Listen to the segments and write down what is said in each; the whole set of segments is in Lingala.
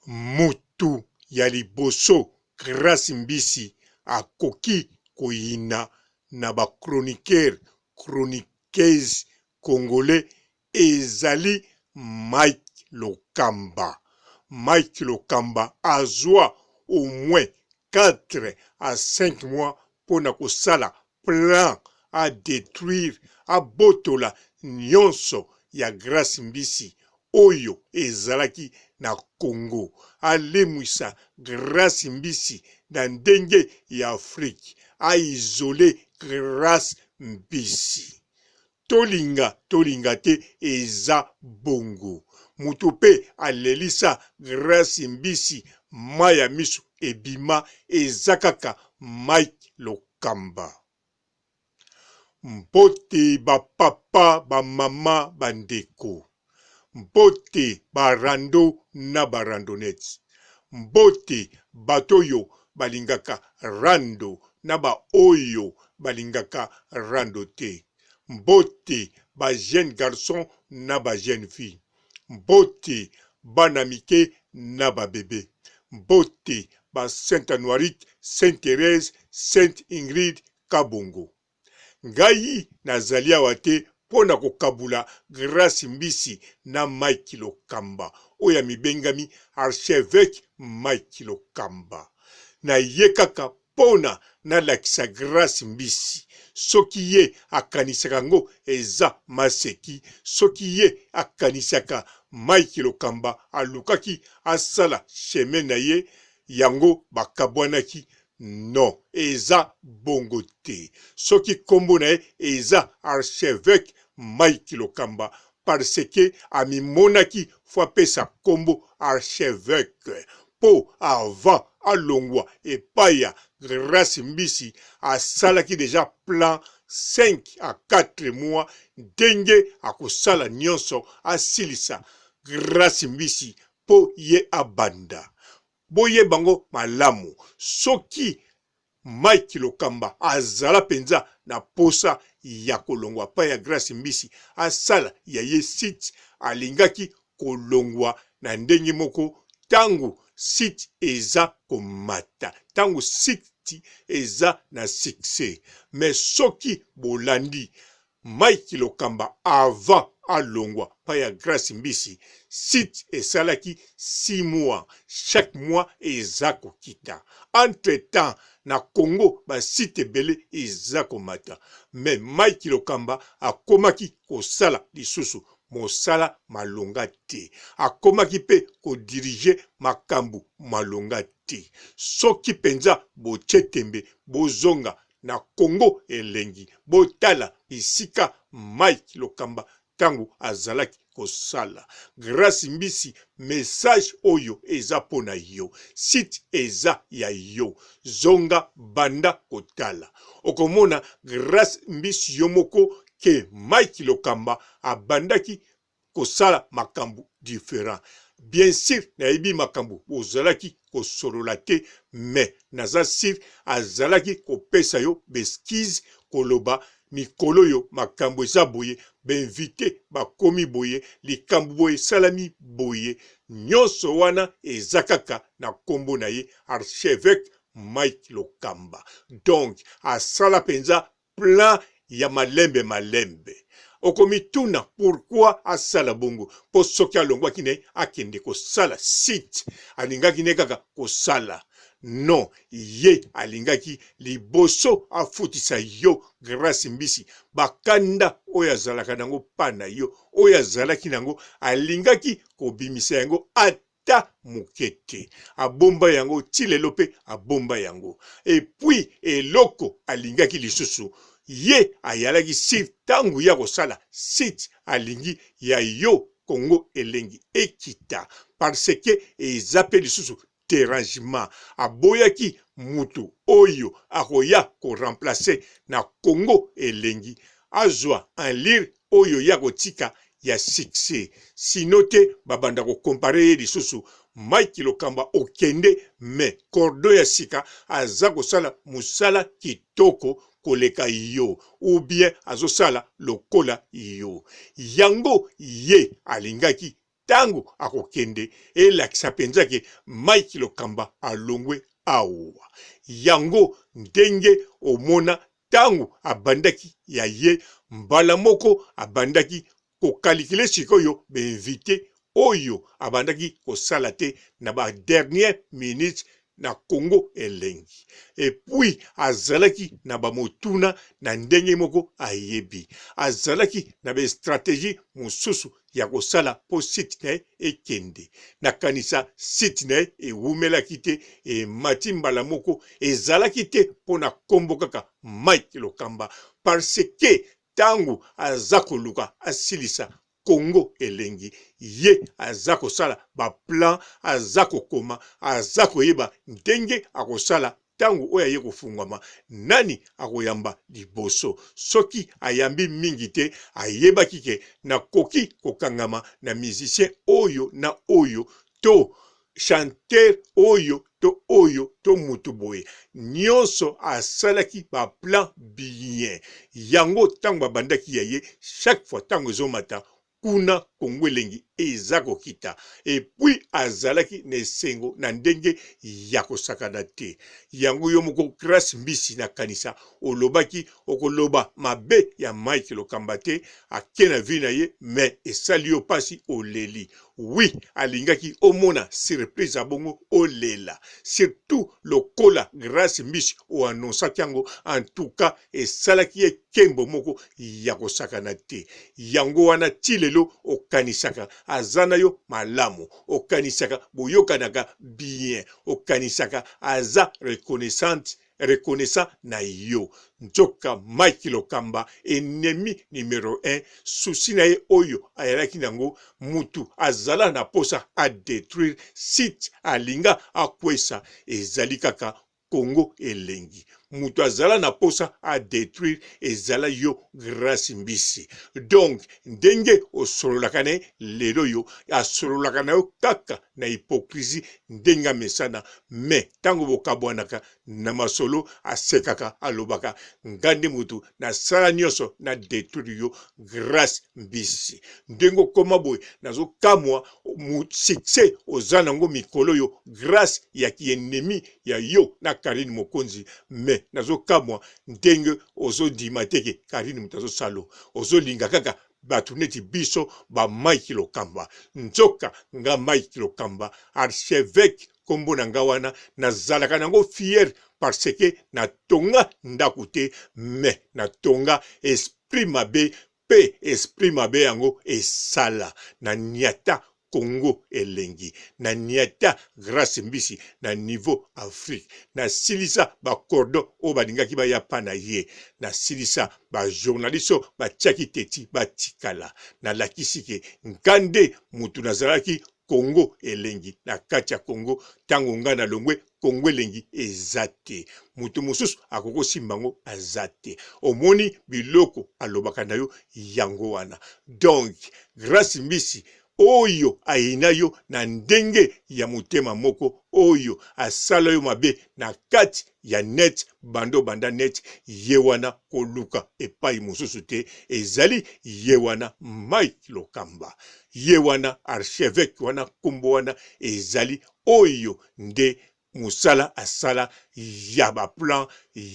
Mutu ya liboso Grace Mbisi akoki koyina na ba chroniqueurs, chroniqueuses congolais ezali Mike Lokamba. Mike Lokamba azua au moins 4 à 5 mois pona kosala plan a detruire abotola nionso ya Grace Mbisi oyo ezalaki na Congo alemwisa Grace Mbisi na ndenge ya Afrique a isole Grace Mbisi Tolinga tolinga te eza bongo. Mutu pe alelisa Grace Mbisi mayi ya misu ebima eza kaka Mike Lokamba. Mbote ba papa ba mama ba ndeko. Mbote ba rando na ba randonnettes. Mbote bato oyo balingaka rando na ba oyo balingaka rando te. Mbote ba jeunes garçons na ba jeunes filles. Mbote bana mike na ba bebes. Mbote ba Saint Anuarite, Sainte Therèse, Sainte Ingrid Kabongo. Ngai nazali awa te mpo na kokabula Grace Mbisi na Mike Lokamba oyo amibengami Archeveque Mike Lokamba. Naye kaka mpo na nalakisa Grace Mbisi soki ye akanisaka yango eza maseki, soki ye akanisaka Mike Lokamba alukaki asala chemin na ye yango bakabwanaki Non eza bongo te soki kombo na ye eza archeveque Mike Lokamba parce que amimonaki faut apesa kombo archeveque po avant alongua epai ya Grace Mbisi asalaki dejà plan 5 à 4 mois ndenge akosala nionso asilisa Grace Mbisi po ye abanda Boyeba ngo malamu soki Mike lokamba azala penza na posa ya kolongwa pa ya grace mbisi asala ya ye site alingaki kolongwa na ndenge moko tangu site eza komata tangu site eza na succès mais soki bolandi Mike lokamba avant alongwa pa ya grace mbisi site esalaki 6 mois chaque mois eza kokita entre temps na congo ba site ebele eza komata mais Mike lokamba akomaki kosala lisusu mosala malonga te akomaki pe ko diriger makambu malonga te soki penza botie tembe bozonga na Congo elengi botala bisika Mike lokamba tango azalaki kosala grace mbisi message oyo eza pona yo site eza ya yo zonga banda kotala okomona grace mbisi yo moko ke Mike lokamba abandaki kosala makambu different bien sur nayebi makambu bozalaki kosolola te mais naza sur azalaki kopesa yo b'excuse koloba mikolo oyo makambu eza boye b'invite bakomi boye likambu boye esalami boye nionso wana eza kaka na kombo na ye archeveque Mike Lokamba donc asala penza Plan ya malembe malembe. Okomituna pourquoi asala bongo po soki alongwaki naye akende kosala site alingaki naye kaka kosala non ye alingaki liboso afutisa yo Grace Mbisi ba kanda oyo azalaka nango pa na yo oyo azalaki nango alingaki kobimisa yango ata ata moke te abomba yango ti lelo pe abomba yango et puis eloko alingaki lisusu ye ayalaki sur tangu ye akosala site alingi ya yo Congo elengi ekita parce que eza pe lisusu derangement aboyaki mutu oyo akoya ko remplacer na Congo elengi azwa enlire oyo ye akotika ya succès sinon te babanda ko comparer ye lisusu Mike lokamba okende mais cordon ya sika aza kosala musala kitoko koleka yo ou bien azosala lokola yo yango ye alingaki. Ntango akokende, elakisa mpenza ke Mike Lokamba alongwe awa. Yango ndenge omona ntango abandaki ya ye, mbala moko abandaki kokalikile sikoyo ba invite oyo abandaki kosala te na ba dernière minute na Congo elengi. Et puis azalaki na ba motuna na ndenge moko ayebi. Azalaki na ba strategie mosusu ya kosala mpo site na ye ekende. Nakanisa site na ye ewumelaki te, emati mbala moko, ezalaki te mpo na kombo kaka Mike Lokamba parce que tango aza koluka asilisa Congo elengi ye aza kosala ba plan aza kokoma aza koyeba ndenge akosala tango oyo aye kofungwama nani akoyamba liboso soki ayambi mingi te ayebaki ke nakoki kokangama na musicien oyo na oyo to chanteur oyo to oyo to mutu boye nionso asalaki ba plan bien yango tango babandaki ya ye chaque fois tango ezomata kuna Congo elengi eza kokita et puis azalaki na esengo na ndenge ya kosakana te yango yo moko Grace Mbisi nakanisa olobaki okoloba mabe ya Mike Lokamba te ake na vie na ye mais esali yo pasi oleli Oui alingaki omona surprise ya bongo olela surtout lokola Grace Mbisi o annoncaki yango en tout cas esalaki ye kembo moko ya kosakana te yango wana ti lelo okanisaka aza na yo malamu okanisaka boyokanaka bien okanisaka aza reconnaissante reconnaissant na yo nzoka Mike Lokamba ennemi numero 1 souci na ye oyo ayalaki nango mutu azala na posa a detruire site alinga akwesa ezali kaka Congo elengi mutu azala na posa a detruire ezala yo Grace Mbisi donc ndenge osololaka na ye lelo yo asololaka na yo kaka na hypocrisie ndenge amesana mais tango bokabwanaka na masolo asekaka alobaka nga nde mutu nasala nionso na detruire yo Grace Mbisi ndenge okoma boye nazokamwa succès oza nango mikolo oyo grace ya ki ennemi ya yo na Carine Mokonzi mais nazokamwa ndenge ozondima te ke Carine moto azosalo ozolinga kaka bato neti biso ba Mike Lokamba nzoka nga Mike Lokamba archevêque kombo na nga wana nazalaka nango fier parce que natonga ndako te mais natonga esprit mabe pe esprit mabe yango esala na niata Congo elengi na niata Grace Mbisi na niveau Afrique na silisa ba cordon oyo balingaki baya pa na ye na silisa ba journaliste oyo batiaki teti batikala na lakisi ke nga nde mutu nazalaki Congo elengi na kati ya Congo tango nga na longwe Congo elengi eza te mutu mosusu akoki kosimba yango aza te omoni biloko alobaka na yo yango wana donc Grace Mbisi oyo ayina yo na ndenge ya motema moko oyo asala yo mabe na kati ya net banda obanda net ye wana koluka epai mosusu te ezali ye wana Mike Lokamba ye wana archeveque wana nkombo wana ezali oyo nde mosala asala ya ba plan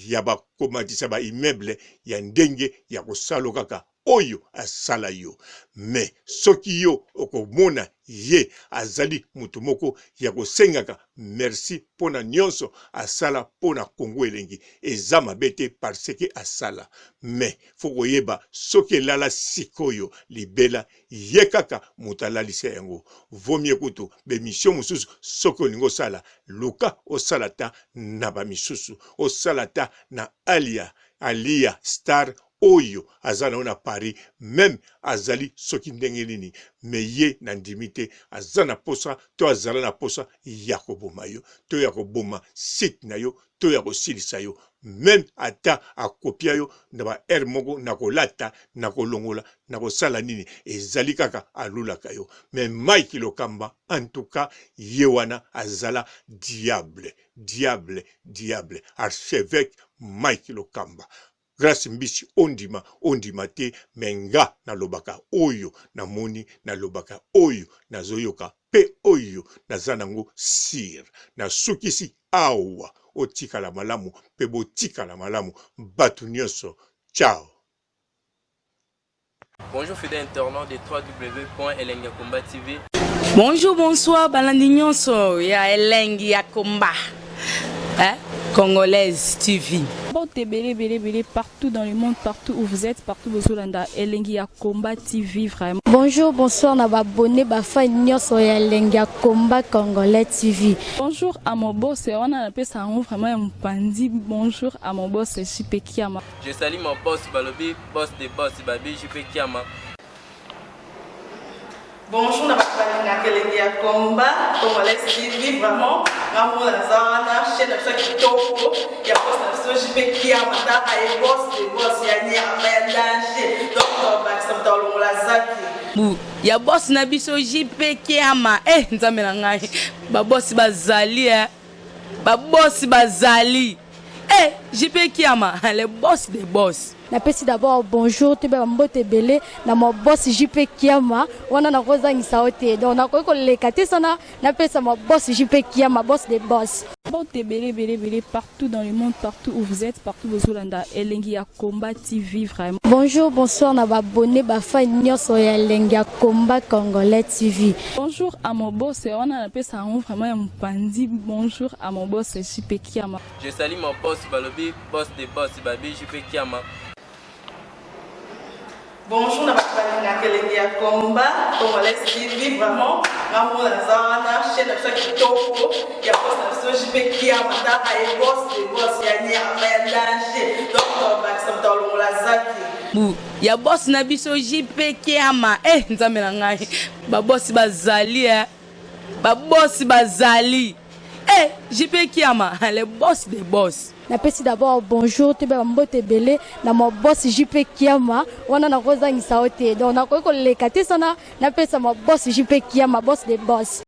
ya bakomatisa ba immeuble ya ndenge ya kosalo kaka oyo asala yo me soki yo okomona ye azali moto moko ya kosengaka merci mpo na nyonso asala mpo na Congo elengi eza mabe te parce que asala me fo koyeba soki elala sikoyo libela ye kaka moto alalisa yango vaut mieux kutu b'emission mosusu soki olingi osala luka osala ata na ba misusu osala ata na alia alia star oyo aza na yo na Paris meme azali soki ndenge nini me ye na ndimi te aza na posa to azala na posa ya koboma yo to ya koboma site na yo to ya kosilisa yo meme ata akopia yo na ba heure moko na kolata na kolongola na kosala nini ezali kaka alulaka yo me Mike Lokamba en tout cas ye wana azala diable diable diable archevêque Mike Lokamba. Grace Mbisi ondima ondima te mais nga nalobaka oyo namoni nalobaka oyo nazoyoka pe oyo naza nango sur. Nasukisi awa otikala malamu pe botikala malamu batu nionso ciao. Bonjour fidèle internaute de www.elengiyakomba TV. Bonjour, bonsoir, balandi nyonso ya Elengi ya Komba. Hein? Congolaise TV. Mbote ebele ebele ebele partout dans le monde, partout où vous êtes, partout bozolanda Elengi ya Combat TV vraiment. Bonjour, bonsoir na ba abonnés ba fans nyonso ya Elengi ya Combat Congolais TV. Bonjour à mon boss, wana napesa yango vraiment ya mopanzi. Bonjour à mon boss JP Kiama. Je salue mon boss balobi boss de boss babi JP Kiama. Bonjour na bato balingaka elengi ya combat congolais TV vraiment nga moko naza wana chaîne na biso ya kitoko ya boss na biso JP Kiama taka ye boss de boss ya nyama ya danger donc tobakisa moto alongola zaki Bu ya boss na biso JP Kiama eh nzambe na ngai ba boss bazali eh ba boss bazali eh JP Kiama le boss de boss. Napesi d'abord bonjour toyeba ba mbote ebele na mon boss JP Kiama wana nakozangisa yo te donc nakoki koleka te sana napesa mon boss JP Kiama boss de boss. Mbote ebele ebele ebele partout dans le monde partout où vous êtes partout bozolanda Elengi ya Combat TV vraiment. Bonjour bonsoir na ba abonnes ba fans nionso ya Elengi ya Combat Congolais TV. Bonjour à mon boss wana napesa yango vraiment ya mopanzi bonjour à mon boss JP Kiama. Je salue mon boss balobi boss de boss babi JP Kiama. Bonjour na bato balingaka elengi ya combat congolais TV vraiment nga moko naza wana chaîne na biso ya kitoko ya boss na biso JP Kiama taka ye boss de boss ya nyama ya danger donc tobakisa moto alongola zaki Bu ya boss na biso JP Kiama eh nzambe na ngai ba boss bazali eh ba boss bazali eh JP Kiama le boss de boss. Napesi d'abord bonjour toyeba ba mbote ebele na mon boss JP Kiama wana nakozangisa yo te donc nakoki koleka te sana napesa mon boss JP Kiama boss de boss.